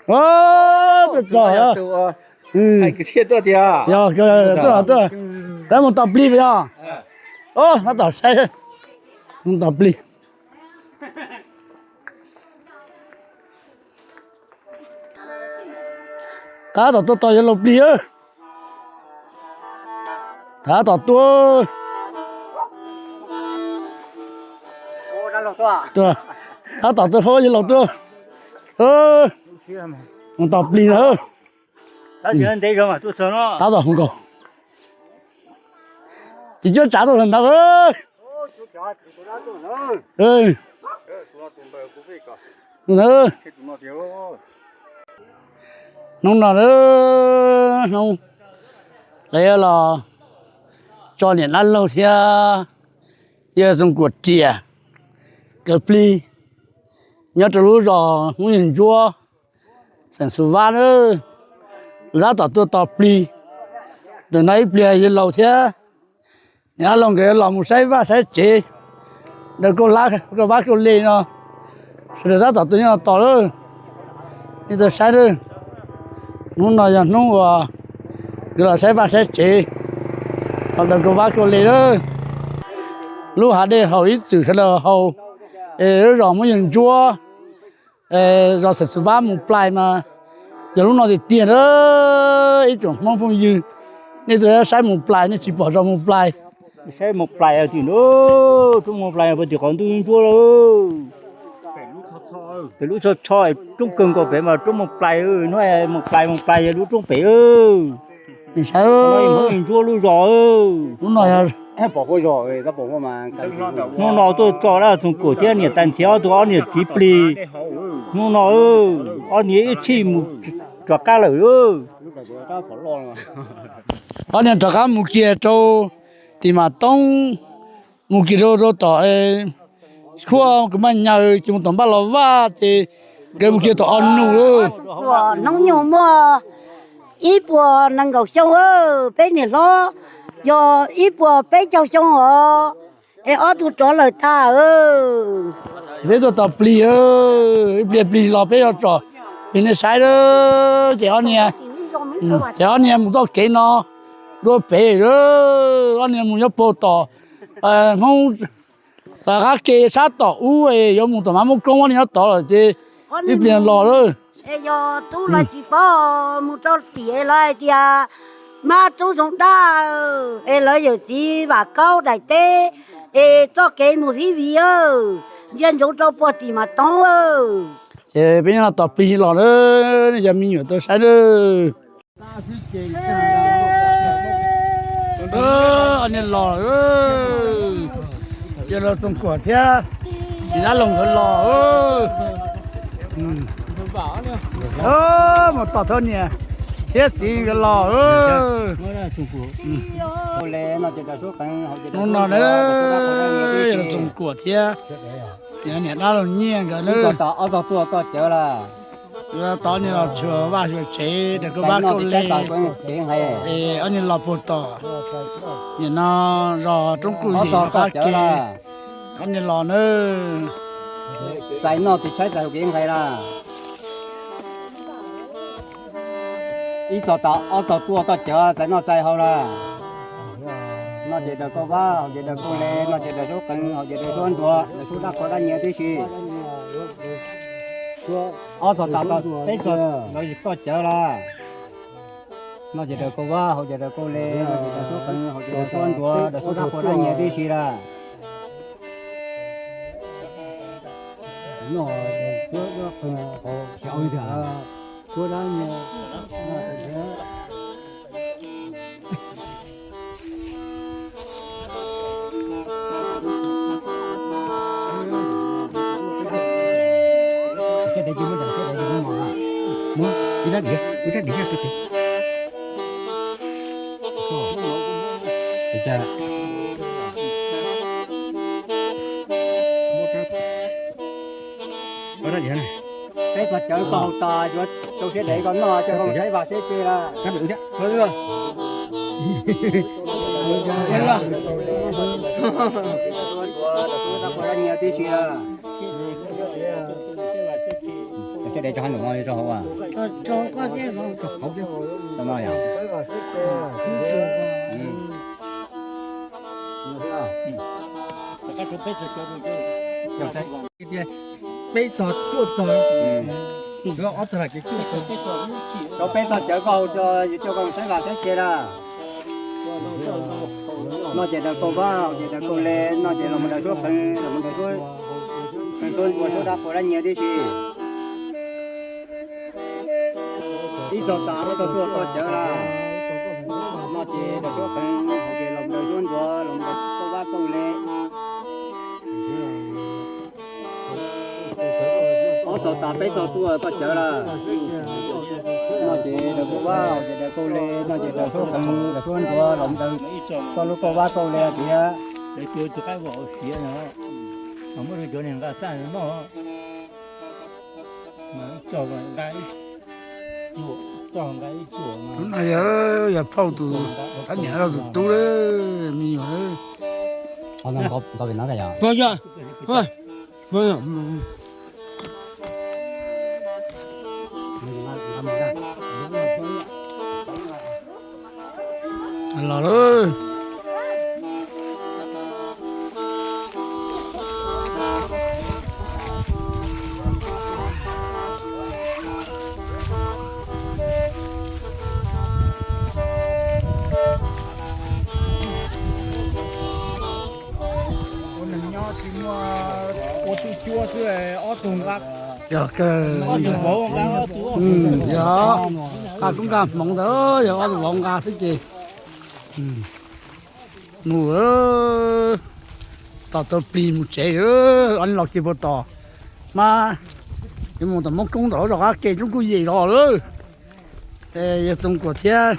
Tuaj txog, yog, tuaj, tuaj, tab mus tos plig yog. Tab tom saib, mus tos plig. Tab tom tuaj tos yawg laus plig. Tab tom tuaj, tab tom tuaj faub yawg laus tuaj. Mus tos plig ntag. Tab tom hu nkaus. Tsis cuab tsav tuaj ntag. Hnub no, hnub lawv los tso niam dab laug thiab yawg Txoov Kuam riam, nkawd plig nyob rau lub zos Hmoob Yawg Ntsuab, xeem Xus Vab na. Tab tom tuaj tos plig. Ntawm no ib pliag yawg laus thiab niam dab laug nkawd los mus saib vaj saib tsev, daws kauj hlab kauj vab kauj le no, sawv daws tab tom tuaj nyob no tos lawm. Nej tuaj saib lawm, hnub no yog hnub uas nkawd los saib vaj saib tsev, los daws kauj vab kauj le lawm. Lub hav dej haus ib txwm sawv daws haus, es lub zos Hmoob Yawg Ntsuab, zos xeem Xus Vab mus Plais mas yog lub no tiag tiag na. Ib tsoom Hmoob phooj ywg, nej tuaj saib Mus Plais nej tsis pom zos Mus Plais. Saib Mus Plais tim, roob Mus Plais puag tim qhov ntuj ntsuab lawm. Pem lub tsho tsho, roob kawg nkaus pem mas roob Mus Plais, hnub Mus Plais Mus Plais yog lub roob pem. Saib Ntsuab lub zos. Hnub no, hnub no tuaj tso dab Txoov Kuam thiab niam tais Ntxhiav ob tug ob niam txiv plig. Hnub no ob niag ib txhij mus rov qab lawm. Ob niag rov qab mus kiag rau tim Mas Toob, mus kiag rau rau tom tshuaj Kws Maj Nyaws ces mus tom Npaj Los Vaj ces nkawd mus kiag tom O Nus. Hnub nyoog muaj ib puas nees nkaum xyoo, peb niam hlob yog ib puas peb caug xyoo os, es ob tug rov lawm tag. Peb tuaj tos plig, ib pliag plig los peb yuav tsom plig nej saib. Ces ob niag, ces ob niag mus txoj kev no dua pem, ob niag mus nyob puag tom Hmoob qab ke sab tom ub es yuav mus tom Mab Muab Koob, ob niag nyob tod lawm ces ib pliag los lawm. Es yog tub los tsis paub, mus rau tim es lawv hais tias Mab Tub Zoov Daj, es lawv yawm txiv Vam Kaub daim teb, es txoj kev mus Hib Vij, ntsia ntsoov rau puag tim Mas Toob. Ces peb nyob no tos plig los na, nej cov me nyuam tuaj saib na. Ob niag los, yawg laus Txoov Kuam thiab niam dab laug nkawd los. Mus tos tau niam thiab txiv nkawd los. Hnub no na, yawg laus Txoov Kuam thiab niam dab laug Nyiaj nkawd na, tod niag los tshua vaj tshua tsev, daws kauj vab kauj le, es ob niag los puag tom, nim no zos Roob Kuj Yim qab ke, ob niag los na. Txais noj ces tshaib txais kev nqhis lawm. Ib txog tas ob txog tuaj toj cawv txais noj txais haus lawm. Noj ces daws kauj vab, haus ces daws kauj le, noj ces daws suab qees, haus ces daws suab nruas, daws suab dab qhuas dab nyias tib si. Ob txog tas peb txog toj cawv lawm. Noj ces daws kauj vab, haus ces daws kauj le, noj ces daws suab qees, haus ces daws suab nruas, daws suab dab qhuas dab nyias tib si lawm. Peb txog cawv koj haus tas yuav rau siab dev koj noj, coj koj saib vaj saib tsev lawm. Tib si lawm. Dev tso hauv no, tso hauv a? Tso no yom. Peb txog cuaj txog, ob txog, rau peb txog cawv koj hau tso, yuav coj koj saib vam saib tsev na. No ces daws kaum vab, ces daws kaum le, no ces los mus daws suab qees, los mus daws suab, qees suab npua suab dab qau dab nyiag tib si. Ib txog tas ob txog tuaj txog cawv lawm. No ces daws suab qees, hauv ces los mus daws suab npua, los mus daws kaum vab kaum le. Ob txog tas peb txog tuaj txog cawv lawm. No ces daws kaum vab, ces daws kaum le, no ces daws suab qees, daws suab npua, los mus daws txog lub kaum vab kaum le tiag. Tus no yog, yog phauj tus, tab niam loj tus tub lawm, me nyuam. Los lawm. Ua neeg nyob tsis muaj, ua tub cuab xwb, ob tug nqa, yog kawg, yog nqa kuj nqa hmoov ntawd, yog ob tug vauv nqa xwb ces mus, tos tau plig mus tsev, ob niag los kiag puag tom, mas yuav mus tom Moob Koob tom zos qab ke roob kuj yem los lawm. Yawg Txoov Kuam thiab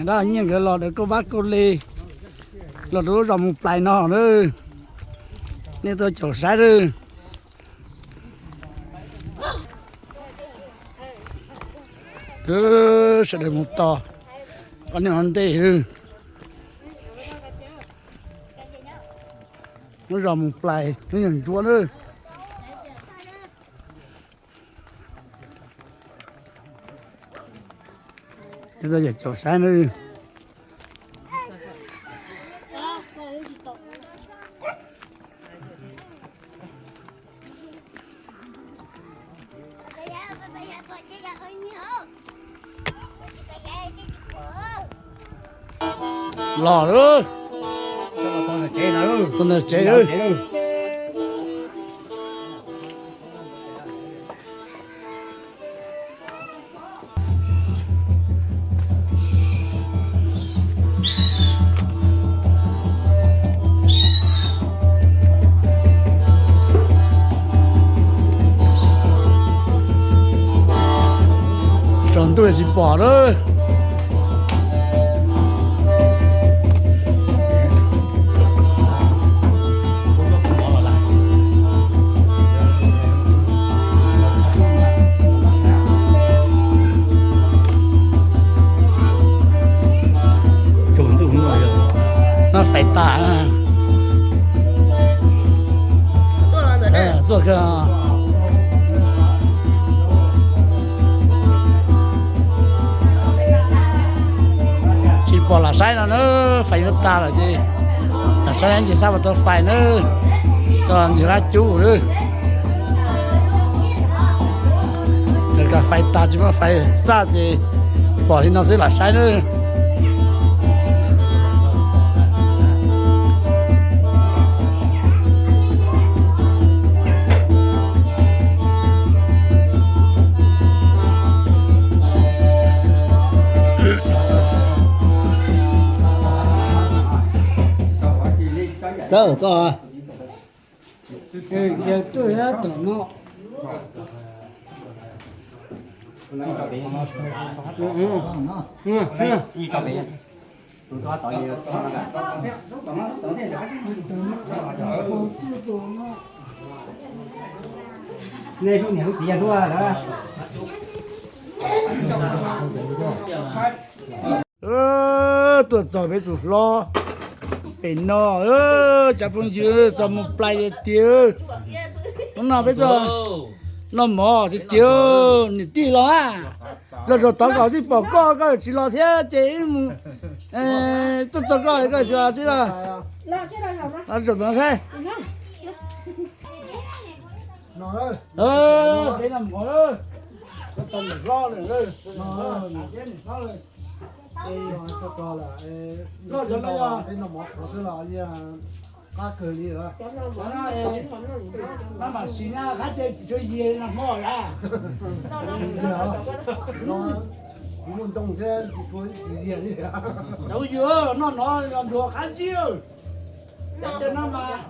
dab Nyiaj nkawd los daws kaum vab kaum le, los rau lub zos Mus Plais no na. Nej tuaj caum saib lawm. Sawv daws mus tos ob niag ntej lawm. Lub zos Mus Plais, lub nyuag ntsuab lawm. Yawg caum saib na. Los lawm. Txog ntawm tsev lawm. Tsaus ntuj tsis pom lawm. Tsaus ntuj no faim tas. Tuaj kawg. Tsis pom lam saib no na, faim tas lawm ces lam saib ces sab puas tau faim na, txog ntxim qab cub lawm. Txawm kom faim tas tsis muaj faim xaj ces pom li no xwb lam saib na. Txawm koj, yawg tuaj tom no. Nej hlub niam hlub txiv yog hlub lawm. Tuaj txog peb tus hlob pem no, cov phooj ywg, txog Mus Plais tiag tiag. Hnub no peb txog, Noj mov tiag tiag, niam tij los a. Los zaum tod kom tij pom koj, koj tsis los thiab ces wb mus tuaj txog koj koj tsis los tij los. Zaum tod saib. Peb noj mov, koj tau niam hlob lawm, niam hlob lawm. Noj cov no yog peb noj mov qhuav xwb los yeej qab kawg li. Cov no mam sim nyab qab ces tsis tshua yias nag hmo lawm. Kuv muaj ntoo thiab tsis tshua yias li. Cov yus noj no yog ntsuag qab ntsib, cov no mas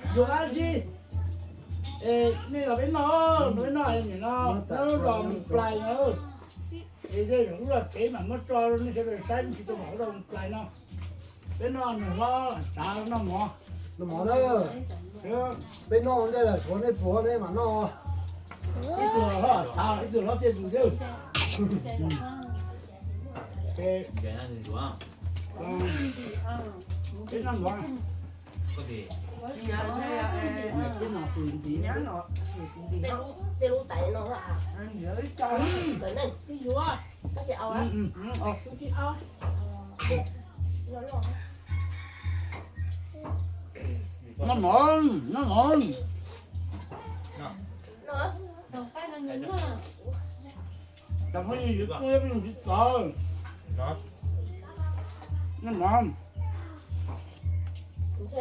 ntsuag qab ntsib. Nej los peb noj, peb noj nim no nyob lub zos Moos Plais no. Es tej zaum wb los pem mam muab tso nej sawv daws saib, tsis tau pom lub zos Moos Plais no. Peb noj niam hlob tsav noj mov. Noj mov na. Peb noj ntej lawm, tshuav nej pluav nej mam noj. Ib tug hlob tsav, ib tug hlob txiaj ntsws thiab. Peb noj mov. Noj mov, noj mov. Cov phooj ywg tsis txawj. Noj mov. Tus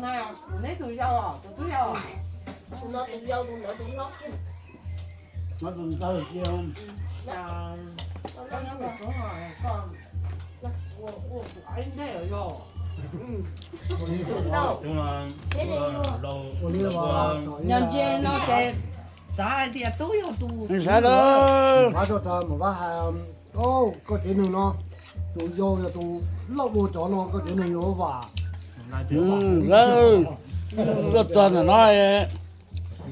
no tus yau, tus twb yau. Tus no tus yau, tus ntawd tus hlob. No tus ntawd cia. Yog ntsia no ces xav hais tias tub yog tus. Mus vaj rau tas mus vaj hais, koj tsev neeg no, tus yau yog tus loj dua cov no, koj tsev neeg yuav vam. Tuaj txog ntawm no,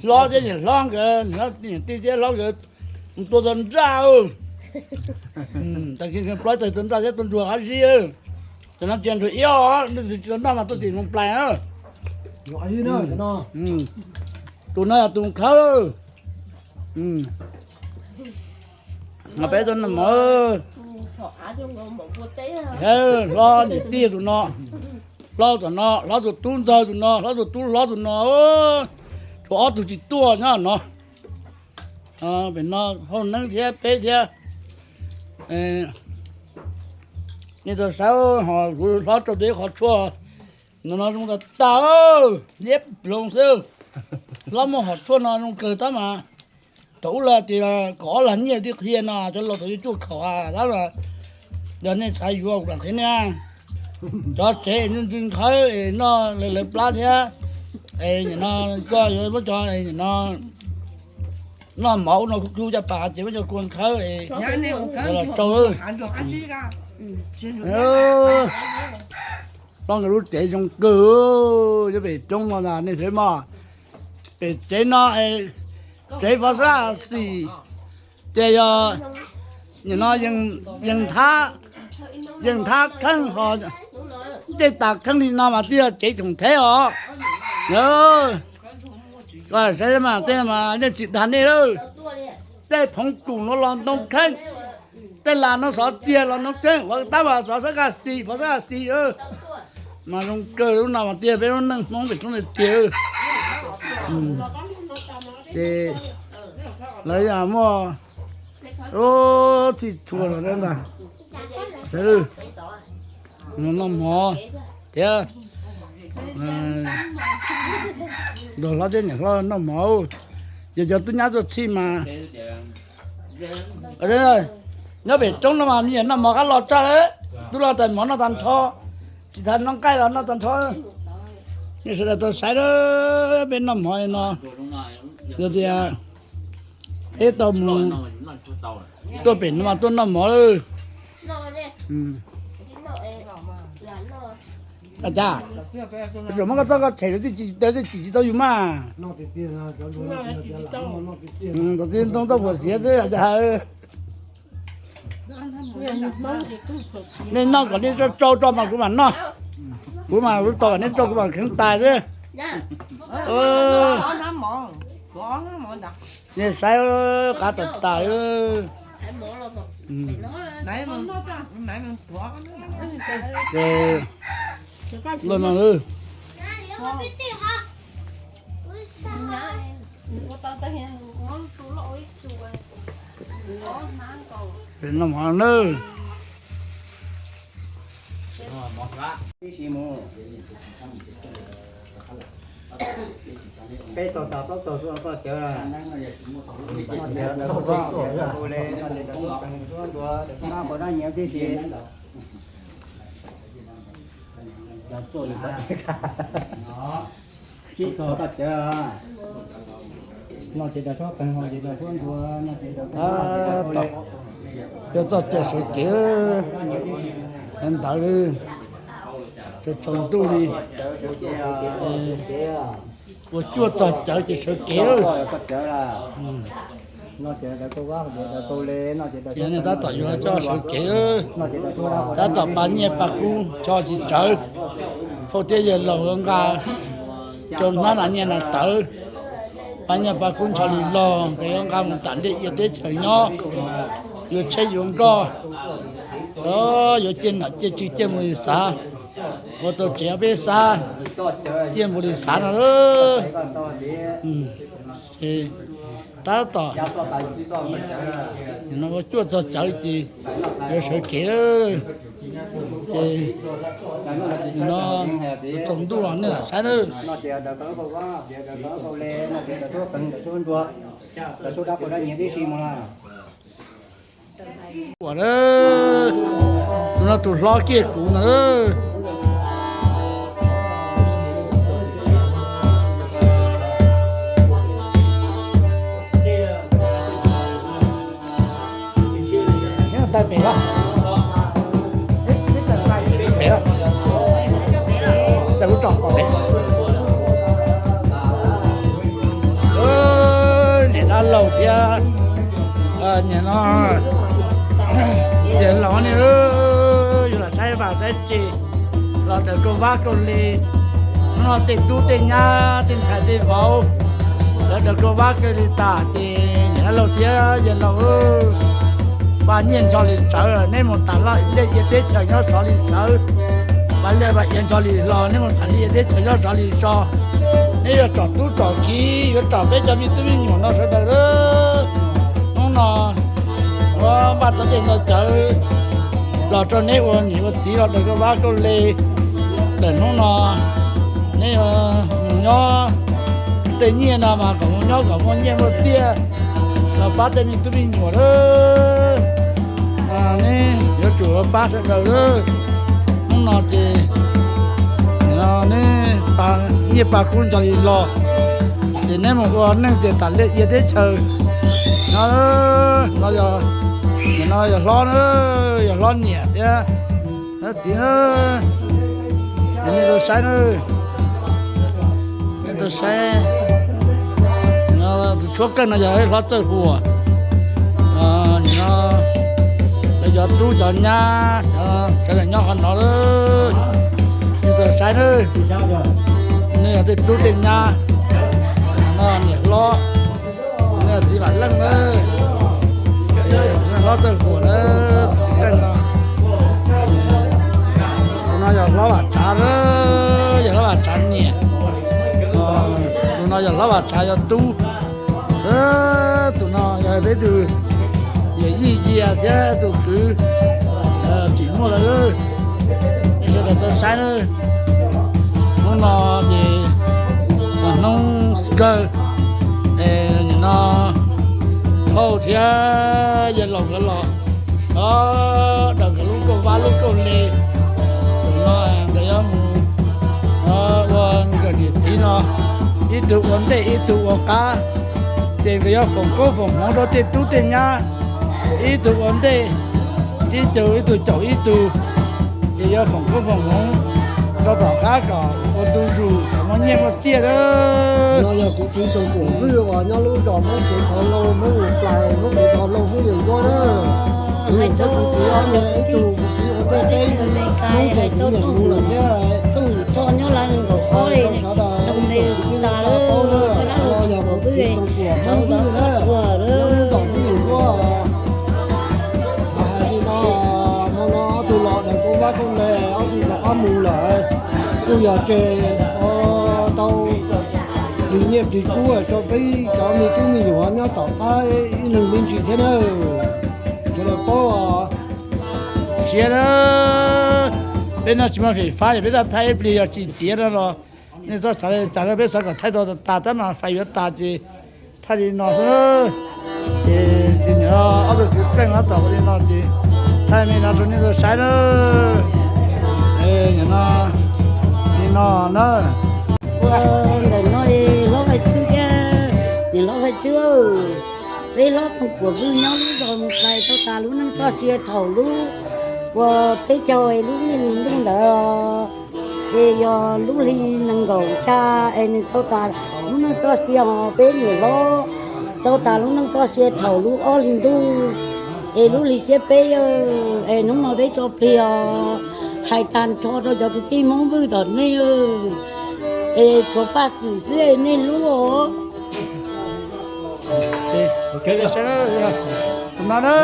hlob thiab niam hlob nkawd, niam tij thiab hlob nkawd mus tua tau nraj. Tag kis plaub tawg tua nraj thiab tua ntsuag qab zib. Cov no cia ntsuag iab, nej tsis tau noj mas tuaj tim Moos Plais na. Tus no yog tus khawb. Peb tuaj noj mov. Hlob niam tij tus no, hlob tom no, hlob tus tub ntxawg tus no, hlob tus tub hlob tus no, tshuav ob tug tsis tuaj nyob no. Pem no Hauj Neeb thiab peb thiab. Nej tau saib ho kuv hlob rau tus ib qhov tshuaj no, no zoo tas tas, liab ploog xwb. Hlob muaj hom tshuaj no zoo kawg tab mas. Thaum ub lawv tias kom ob lag nyiaj tib qhia no cov laus thaum yuav cuaj khaum tab mas yog nej xav yuav kuv lam qhia nej. Cov tsev es ntsw ntsw nqhawb es noj lawv plab thiab es nim no koj yuav muab cov nim no noj mov ub no kuj caj pas ces muab cov kua nqhawb es los rau. Hlob nkawd lub tsev zoo kawg, nyob pem roob no ntag nej saib mog. Pem tsev no, tsev Fov Xab Xis, ces yog nim no yeej thab, yeej thab kheej ho, tej tas kheej li no mas twb yog tsev Thoom Theb os. Koj saib mas tej mas yeej tsis dag nej lawm. Tej phoov kum no los ntoo kheej, tej las no xov txiag los ntoo kheej, Fov Xab Xis, Fov Xab Xis, Fov Xab Xis. Mas zoo kawg lub no mas tiag peb lub neej Hmoob pem roob tiag tiag. Ces lawv muaj txhij txhua los ntag. Sawv daws noj mov thiab, nrog hlob thiab niam hlob noj mov. Yog cov tub nyab tuaj txhij mas nyob pem roob no mas me nyuam noj mov qab los tsawg, tub los tais mov noj tag nrho, tsis tas noj nqaij los noj tag nrho. Nej sawv daws tau saib na, peb noj mov no, yog tias peb tau mus tuaj pem no mas tuaj noj mov lawm. Cas, tsuas muab koj txoj koj tshem rau tej tsis tau yus mas. Tau tib ntoo txoj phuam xiav xwb cas. Nej noj kom nej tsau tsau tso mas kuv mam noj. Kuv mas kuv tos kom nej tsau kuv mam kheev tais xwb. Nej saib qab tas tas li. Los no. Peb no mov na. Peb txog tas plaub txog tuaj koj cawv, noj cawv tau ua, cawv tau le, noj cawv tau tuaj qees tau tuaj nruas, cawv tau nab npau nab nyiav tib si. Cov txuj yus pov tseg, peb txog koj cawv, noj cawv tau tuaj qees, haus cawv tau tuaj nruas, noj cawv tau tuaj qees tau le. Yuav txog caij sawv kev ntawd, tsaus ntuj li, ua cuaj txog cawv ces sawv kev. Ces nej tab tom yuav coj sawv kev, tab tom pa nyiaj pa kub ncho tsis tsawv. Phauj thiab yawg laus yuav nqa rau hnab nas nyiaj nas tawv, pa nyiaj pa kub ncho li log, nkawd yuav nqa mus tas liaj ia teb chaws nyob, yuav tsheb yuav nkoj, yuav ciaj nom ciaj tswv ciaj npaum li xav, ua tau tsev peb xav, ciaj npaum li xav no. Tab tom ua cuaj txog cawv ces yuav sawv kev. Ces no tsaus ntuj los nej lam saib na. Ua, tus no tus hlob kiag kuv ntag. Niam dab laug thiab niam no, yawg laus ne, yus lam saib vaj saib tse los daws kauj vab kauj le. Hnub no tej tub tej nyab tej ntxhais tej vauv lawv daws kauj vab kauj le tas ces niam dab laug thiab yawg laus, pa nyiaj ncho li tsawv, neb mus tas liaj ia teb chaws nyob sov li sawv, pa liaj pa iav ncho li hlo, neb mus tas liaj ia teb chaws nyob sov li so. Neb yuav tsom tub tsom kiv, yuav tsom peb cov me tub me nyuam no sawv daws. Hnub no muab npaj tau tej ntau cawv los rau neb ua niam ua txiv los daws kauj vab kauj le. Tawm hnub no neb mus nyob, tej nyiaj no mas kom mus nyob kom muaj nyiaj muaj txiaj los pab tej me tub me nyuam lawm. Neb yuav tsum pab sawv daws lawm. Hnub no ces neb pa nyiaj pa kub ncho li los, ces neb mus ua neej ces tas liaj ia teb chaws. No, no yog hlob na, yog hlob niam thiab hlob txiv na. Nej tau saib na, nej tau saib, tus tshuab keej no yog hlob Txawj Huam. Lawv cov tub cov nyab sawv daws nyob qhov no lawm. Nej tau saib na, nej yog tej tub tej nyab, no niam hlob, nej yog txiv Vam Leej na, hlob Txawj Huam na, txiv Keej no. Tus no yog hlob Vam Tsav na, yog hlob Vam Tsav niam. Tus no yog hlob Vam Tsav yog tub. Tus no yog peb tus yawm yij Yias thiab tus kwv Tsim Muaj lawm. Nej sawv daws tau saib na. Hnub no ces hnub kawg, nim no Thauj thiab yawg laus nkawd los, o, daws nkawd lub kauj vab lub kauj le. Tus no nkawd yuav mus ua nkawd niam txiv no, ib tug ua ntej ib tug ua qab, ces nkawd yuav foom koob foom hmoov rau tej tub tej nyab, ib tug ua ntej, ib tug, ib tug caum ib tug, ces yuav foom koob foom hmoov rau tom qab kom ua ntu zus kom muaj nyiaj muaj txiaj na. No yog kuv txiv Tsoom Koom Vwj uas nyob lub zos Hmoob Kev Xov Laug, Hmoob Mus Plais, Hmoob Kev Xov Laug, Hmoob Yees Nkuab na. Kuv niam thiab kuv txiv ob niag ib tug, kuv txiv ua ntej peb, Hmoob ces kuv niam mus lawm thiab. Rau sawv daws Tsoom kwv tij neej tsa paub na, no yog kuv txiv Txoov Kuam, Txoov Kuam lawm, nyob lub zos Hmoob Yees Nkuaj. Hais li no, hmo no ob tug los daws kuj vab kuj le, ob tug rov qab mus lawm, kuj yog tseg tau plig nyiaj plig kub rau peb cov me tub me nyuam nyob tom qab ib leeg me ntsis thiab na. Sawv daws paub siab na, peb noj tsis muaj fem fab, yog peb tau thaij ib pliag yog tsis tiav no los nej txhob xav li cas, peb xav kom thaij tau tas tab no fais yuav tas ces thaij li no xwb. Ces txiv niam ob tug txiv qeej no tom ua li no ces thaij me no rau nej tau saib na. Nim no, li no na. Ua ntawm no hlob Vaj Tswb thiab niam hlob Vaj Tswb, peb hlob Txoov Kuam pw nyob lub zos Moos Plais tau tas lub neej txoj sia thaum lub, ua peb caug lub hli ntuj ntawd, ces yog lub hli nees nkaum xya es nws tau tas lub neej txoj sia os. Peb niam hlob tau tas lub neej txoj sia thaum lub ob hli ntuj, es lub hli xiab peb yawg, es hnub no peb tso plig os. Hais tag nrho rau cov kwv tij Hmoob pw tom nej, es tshuav Paj Xwm xwb nej hlub os. No na,